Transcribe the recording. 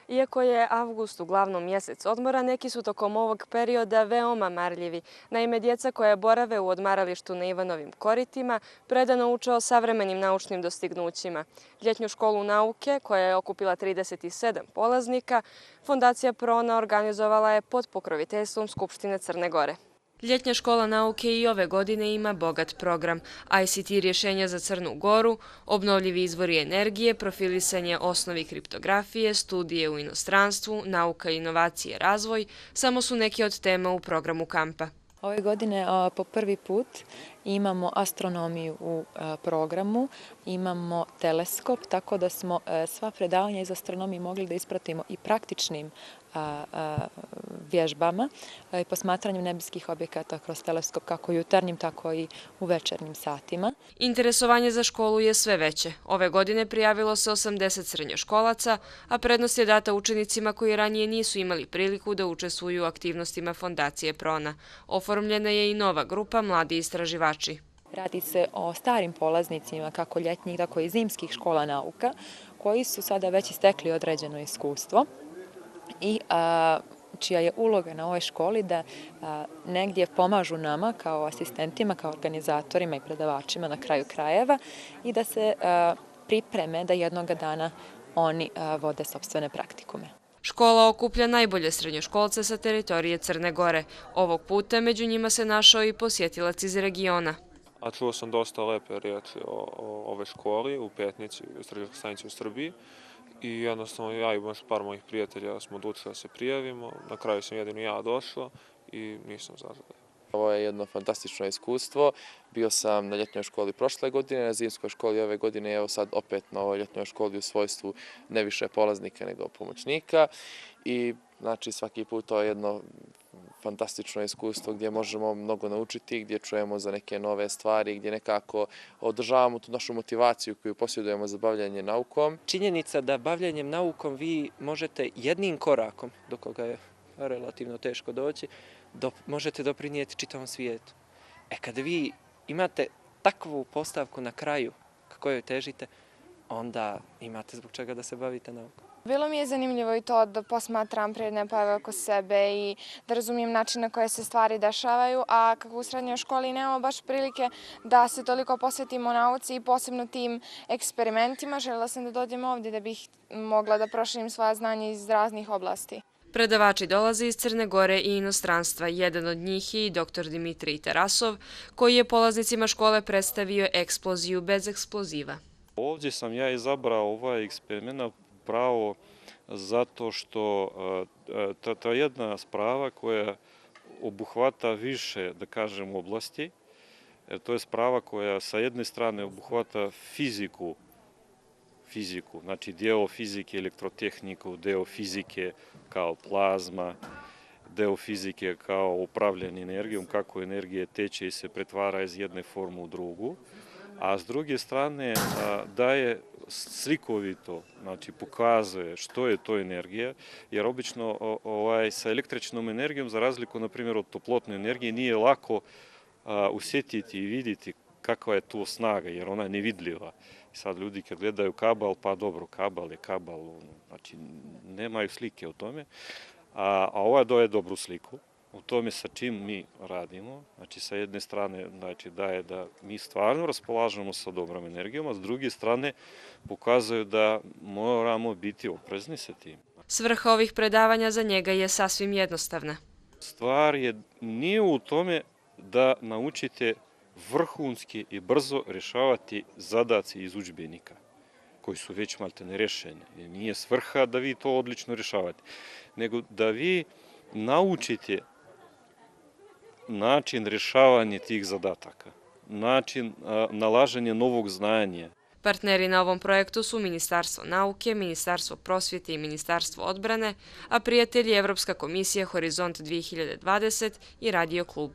Iako je avgust uglavnom mjesec odmora, neki su tokom ovog perioda veoma marljivi. Naime, djeca koja borave u odmaralištu na Ivanovim koritima predano uče o savremenim naučnim dostignućima. Ljetnju školu nauke, koja je okupila 37 polaznika, Fondacija Prona organizovala je pod pokroviteljstvom Skupštine Crne Gore. Ljetnja škola nauke i ove godine ima bogat program. ICT rješenja za Crnu Goru, obnovljivi izvori energije, profilisanje osnovi kriptografije, studije u inostranstvu, nauka, inovacije, razvoj, samo su neke od tema u programu kampa. Ove godine po prvi put imamo astronomiju u programu, imamo teleskop, tako da smo sva predavanja iz astronomije mogli da ispratimo i praktičnim vježbama i posmatranjem nebeskih objekata kroz teleskop kako jutarnjim, tako i u večernjim satima. Interesovanje za školu je sve veće. Ove godine prijavilo se 80 srednjoškolaca, a prednost je data učenicima koji ranije nisu imali priliku da učestvuju u aktivnostima Fondacije Prona. Oformljena je i nova grupa Mladi istraživači. Radi se o starim polaznicima, kako ljetnjih, tako i zimskih škola nauka, koji su sada već istekli određeno iskustvo i čija je uloga na ovoj školi da negdje pomažu nama kao asistentima, kao organizatorima i predavačima na kraju krajeva i da se pripreme da jednoga dana oni vode sopstvene praktikume. Škola okuplja najbolje srednjoškolce sa teritorije Crne Gore. Ovog puta među njima se našao i posjetilac iz regiona. A čuo sam dosta lepe riječi o ove školi u Petnici, istraživačkoj stanici u Srbiji. I jednostavno ja i par mojih prijatelja smo odlučili da se prijavimo. Na kraju sam jedino ja došao i nisam zadovoljan. Ovo je jedno fantastično iskustvo. Bio sam na ljetnjoj školi prošle godine, na zimskoj školi ove godine i evo sad opet na ovoj ljetnjoj školi u svojstvu ne više polaznika nego pomoćnika. I znači svaki put to je jedno fantastično iskustvo gdje možemo mnogo naučiti, gdje čujemo za neke nove stvari, gdje nekako održavamo tu našu motivaciju koju posjedujemo za bavljanje naukom. Činjenica da bavljanjem naukom vi možete jednim korakom, do koga je relativno teško doći, možete doprinijeti čitavom svijetu. Kada vi imate takvu postavku na kraju kako joj težite, onda imate zbog čega da se bavite naukom. Bilo mi je zanimljivo i to da posmatram prirodne pojave oko sebe i da razumijem način na koje se stvari dešavaju, a kako u srednjoj školi nemamo baš prilike da se toliko posvetimo nauci i posebno tim eksperimentima, željela sam da dođem ovdje da bih mogla da proširim svoja znanja iz raznih oblasti. Predavači dolaze iz Crne Gore i inostranstva. Jedan od njih je i dr. Dimitrij Tarasov, koji je polaznicima škole predstavio eksploziju bez eksploziva. Ovdje sam ja izabrao ovaj eksperiment pravo zato što to je jedna sprava koja obuhvata više, da kažem, oblasti. To je sprava koja sa jedne strane obuhvata fiziku, znači deo fizike, elektrotehniku, deo fizike kao plazma, deo fizike kao upravljanje energijom, kako energija teče i se pretvara iz jedne forme u drugu, a s druge strane daje slikovito, znači pokazuje što je to energija, jer obično sa električnom energijom, za razliku, na primjer, od toplotne energije, nije lako usjetiti i vidjeti kakva je to snaga, jer ona je nevidljiva. Sad ljudi kad gledaju kabel, pa dobro, kabel je kabel, znači nemaju slike o tome, a ova daje dobru sliku u tome sa čim mi radimo. Znači sa jedne strane znači, daje da mi stvarno raspolažemo sa dobrom energijom, a s druge strane pokazuju da moramo biti oprezni sa tim. Svrha ovih predavanja za njega je sasvim jednostavna. Stvar nije u tome da naučite vrhunski i brzo rješavati zadaci iz udžbenika, koji su već maltene rješeni. Nije svrha da vi to odlično rješavate, nego da vi naučite način rješavanja tih zadataka, način nalaženja novog znanja. Partneri na ovom projektu su Ministarstvo nauke, Ministarstvo prosvjete i Ministarstvo odbrane, a prijatelji Evropska komisija Horizont 2020 i Radio klub.